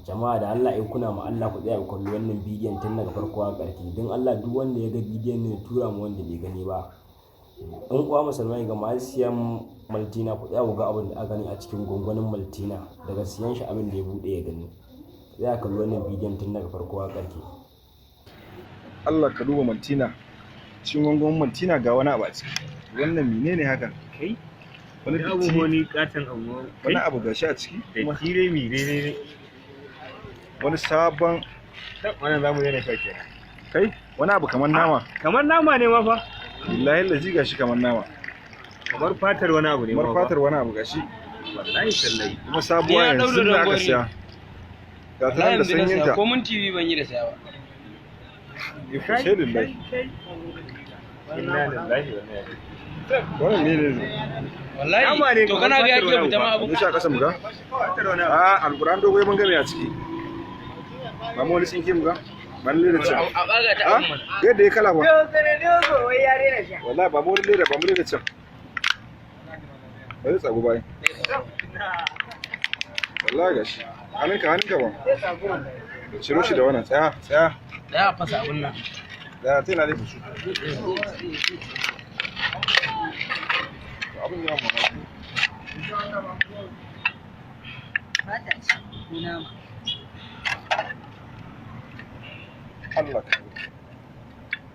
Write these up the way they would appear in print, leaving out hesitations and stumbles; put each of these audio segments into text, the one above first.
Jama'a, da Allah in kuna ma Allah, ku tsaya ku kalli wannan bidiyon tun daga farko har ƙarshe. Don Allah, duk wanda ya ga bidiyon ne, tura mu wanda bai gani ba. In uwa musulmai, ga masu siyan Maltina, ku tsaya ku ga abin da aka gani a cikin gwangwanin Maltina daga siyan shi, abin da ya buɗe ya gani. Tsaya kalli wannan bidiyon tun daga farko har ƙarshe. Allah, ka duba Maltina. Cikin gwangwanin Maltina ga wani abu a ciki. Wannan menene haka? Kai. Wani Wani abu datti. Wani katon abu. Wani abu gashi a ciki. Da kuma tire mi ne ne. Wani sabon Wannan zamu daina sha kenan. Kai, wani abu kamar nama. Kamar nama ne ma fa. Billahi lazi, gashi kamar nama. Kamar fatar wani abu ne Kamar ma fa. fatar wani abu gashi. Wallahi tallahi. Kuma sabuwa, Ni na yanzu ɗaura da aka gwangwani. siya. Ga ta nan da Wallahi yanzu na siya, sanyinta. ko minti 2 ban yi da saya ba. Iko sai lillahi. Inna lillahi wa inna ilaihi. Wannan ne ne? Wallahi Nama ne to kamar kana ga fatar yake wani fita ma abu. abu. Ne shi a ƙasa mu ga. Fatar wani abu. A alquran, dogo mun game a ciki. Ba mu wani tsinke mu ga. Ba ni leda can. A baga ta Ah, abu mana. yadda ya kala ba. Wallahi ba mu wani leda, ba mu leda can. Ba zai tsagu bai. Wallahi gashi. Hannunka, hannunka ba. Ciro shi da wannan. Tsaya, tsaya. Da ya fasa abun nan. Tsaya, sai na laifin su. Abin yawan mamaki. Allah ka.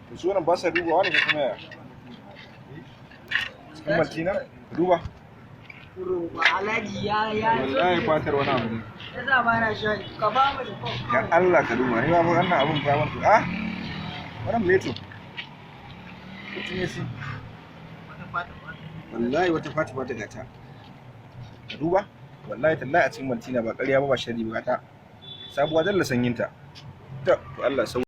To su wannan ba sa dubawa ne ko kuma yaya? Cikin Maltina? Duba. Alhaji ya Wallahi fatar wani abu ne. yasa ba na shan ka ba mu da Ya Allah, ka duba. Ni ma fa wannan abun fa ban. Ah? Wannan meto. Mutum ya si. Wallahi wata fata fata gata. Ka duba. Wallahi tallahi a cikin Maltina, ba ƙarya ba, ba shari ba, gata. Sabuwa dalla sanyinta. Ta to Allah sau.